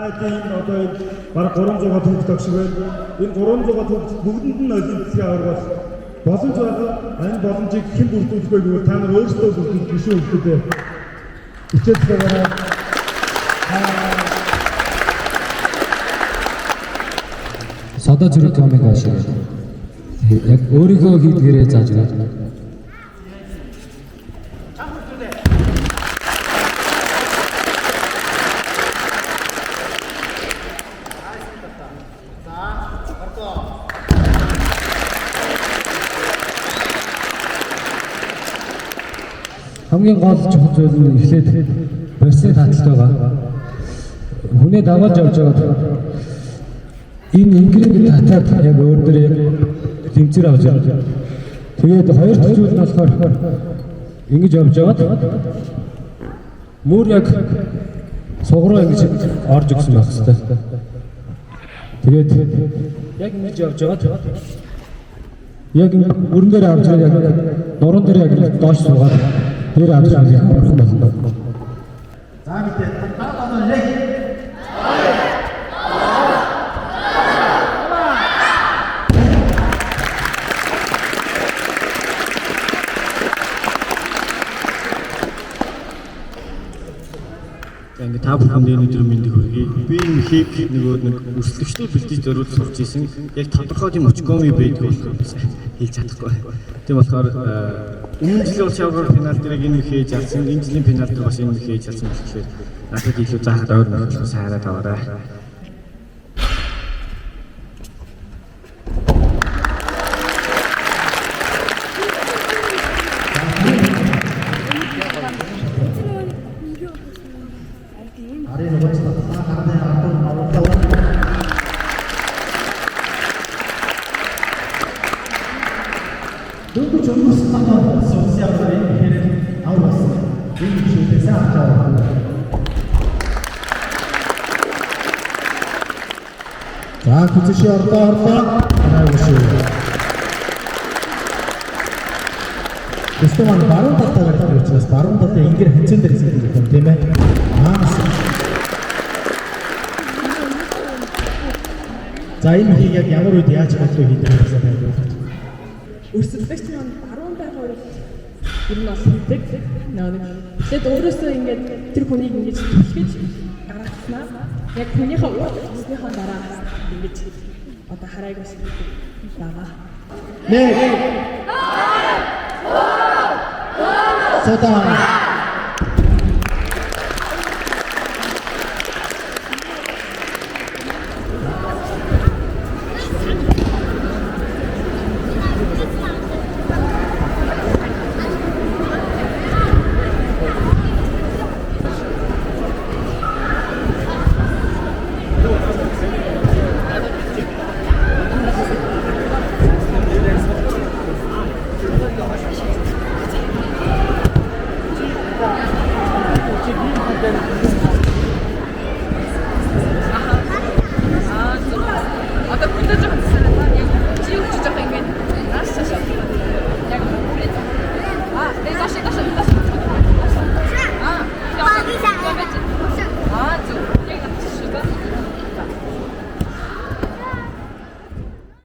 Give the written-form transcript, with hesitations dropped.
хэдийн энэ одоо энэ бараг 300 хүүхэд тогш байна. Энэ 300 хүүхэд бүгдэнд нь олимп дэлхийн аварга бол боломж байгаа. Энэ боломжийг хэн бүрдүүлэх вэ гэвэл та нар өөрсдөө бүрдүүлэх шүү хүүхдүүдээ. Хичээл байгаарай. Содо зүрх комик шиг. Яг өөрийнхөө хийдгээрээ зааж өгöd. Хамгийн гол чухал зүйл нь эхлээд барьсны таталт байгаа. Хүнээ дагуулж явж байгаад энэ ингэрийг татаад яг өөр дээр яг тэмцээр авч явж. Тэгээд хоёр дахь зүйл нь болохоор ингэж явж байгаад мөр яг суг руу ингэж орж өгсөн байх хэрэгтэй. Тэгээд яг ингэж явж байгаад яг ингэ мөрөн дээр авч яг нуруунд дээр яг доош суугаад дээр авч явах амархан болно. За мэдээ. Та одоо яг За ингээ та бүхэнд энэ өдрийн мэндийг хүргэе. Би энэ хийг нөгөө нэг өрсөлдөгчдөд бэлдэж зориулж сурч исэн. Яг тодорхой тийм очкоми байдаг болохоор бас хэлж чадахгүй. Тийм болохоор өмнө жилийн улс аврал финал дээр яг энэ мөхөө ялсан. Энэ жилийн финал дээр бас энэ мөхөө ялсан болохоор надад илүү заахад ойр мөх болохоор сайн хараад аваарай. Арын нугас татлаа гарын ардуу авуулаа. Дөнгөж өнгөрсөн дотоод суусан яваар энэ хэрэг авар болсон. Энэ шүлээ сайн авч аваа. За күзэши орлоо орлоо. Хараагүй шүү. Тэстэ маань баруун талдаа барьдаг учраас баруун талын ингэр хэнцэн дээр хэсэг юм тийм ээ. Аамс. За энэ хийг яг ямар үед яаж бодлоо хийдэг гэсэн байна. Өрсөлдөгч маань баруун байр хувирал ер нь бол хийдэг. Нэг тэгэд өөрөөсөө ингээд тэр хүнийг ингэж түлхэж гаргаснаа яг хүнийхээ урд утасныхаа дараа ингэж одоо харайг бас хийдэг байгаа. Нэг. Содаа.